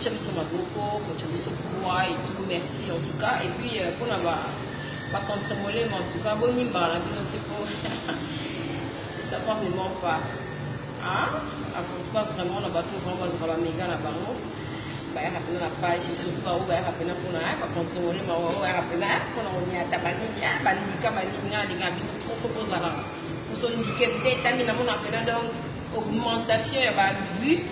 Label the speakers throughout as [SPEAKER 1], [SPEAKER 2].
[SPEAKER 1] Kotya biso maboko, kotya biso poids et tout. Merci en tout cas. Et puis mpona ba bacontre molema, en tout cas bonimbaka na bino te, po le savoir ne ment pas. Ah, en tout cas vraiment na bato vraiment bazwaka baméga na bango, bayaka mpena na page, surtout bango bayaka mpena mpona bacontre molema oyo, bayaka mpena mpona koniata banini, bandika banini. Nga alinga bino trop, faut bozala poso ndike betami namona mpena. Donc augmentation ya bavue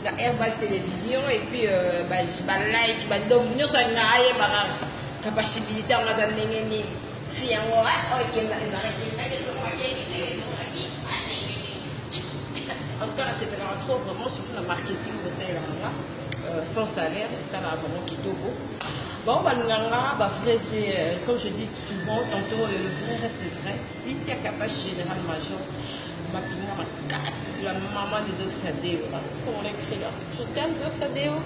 [SPEAKER 1] na Airbag Télévision et puis balike, badom nyonso, alinga ayebaka capacité yango aza ndenge nini. Fi yango oyo ekenda, ezalaki ezongaki, ezongaki. En tout cas nasepelaka trop vraiment, surtout na marketing bosalelaka nga sans salaire, esalaka vraiment kitoko. Bon, balinganga bavrai vrai, comme je dis souvent tantôt, le vrai reste le vrai. Cynthia Kapache, général major mapinga makasi, la maman de Doxadeo. Comment on écrit là? Je t'aime Doxadeo,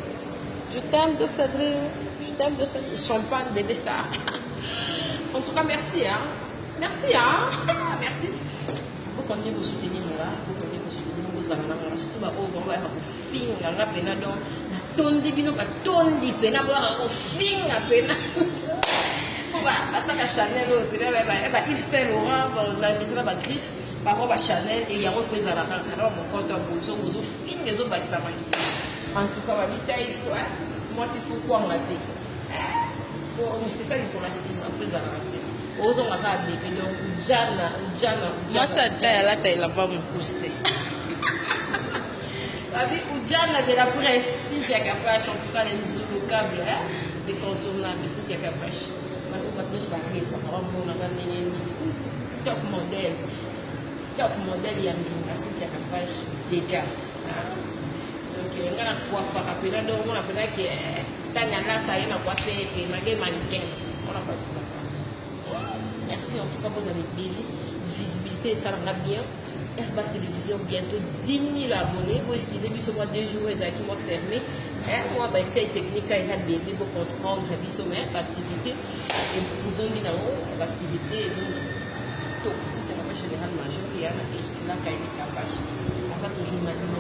[SPEAKER 1] je t'aime Doxadeo, je t'aime Doxadeo, champagne bébé star. En tout cas merci, hein, merci, hein, merci. Bokontinue kosoutenir nga, bokontinue kosoutenir, bozala na nga, surtout baoyo bango bayaka kofinga nga mpena. Donc natondi bino, batondi mpena, boyaka kofinga mpena po basaka Chanel oyo mpena ba Yves Saint Laurent na misala, bagriffe bango, bachanel e yango fo ezalaka kaka na bamokoto ya bozo bozofinga, ezobakisama lisusu. En tout cas babita ifo mwasi fo kwanga te, fo mosisa likolo nsima, fo ezalaka te, ozonga kaka bebe. Donc ujana, ujana.
[SPEAKER 2] Mwasi ata alata elamba mokuse.
[SPEAKER 1] Babi ujana de la presse, Cynthia Kapache, en tout cas les nzulukable, hein? L'incontournable Cynthia Kapache. Bato bato nyonso barêvaka bamona aza ndenge nini, top modèle, top modèle ya mbinga, Cynthia Kapache dega. Donc nga na coiffaka mpena, donc omona mpena ke tani alasa ye na coiffe pe mage mannequin wana. Merci en tout cas, bozala ebele, visibilité esalanga bien. Airbac Télévision bientôt 10 000 abonnés. Bo excusez biso mwa 2 jours ezalaki mwa fermé, mwa baessai technique eza bebe, bocomprendre biso. Mais baactivité ezongi nango, baactivité ezongi kitoko. Cynthia Kapache, général major ya na Ursula Kaini Kapache, aza toujours na bino.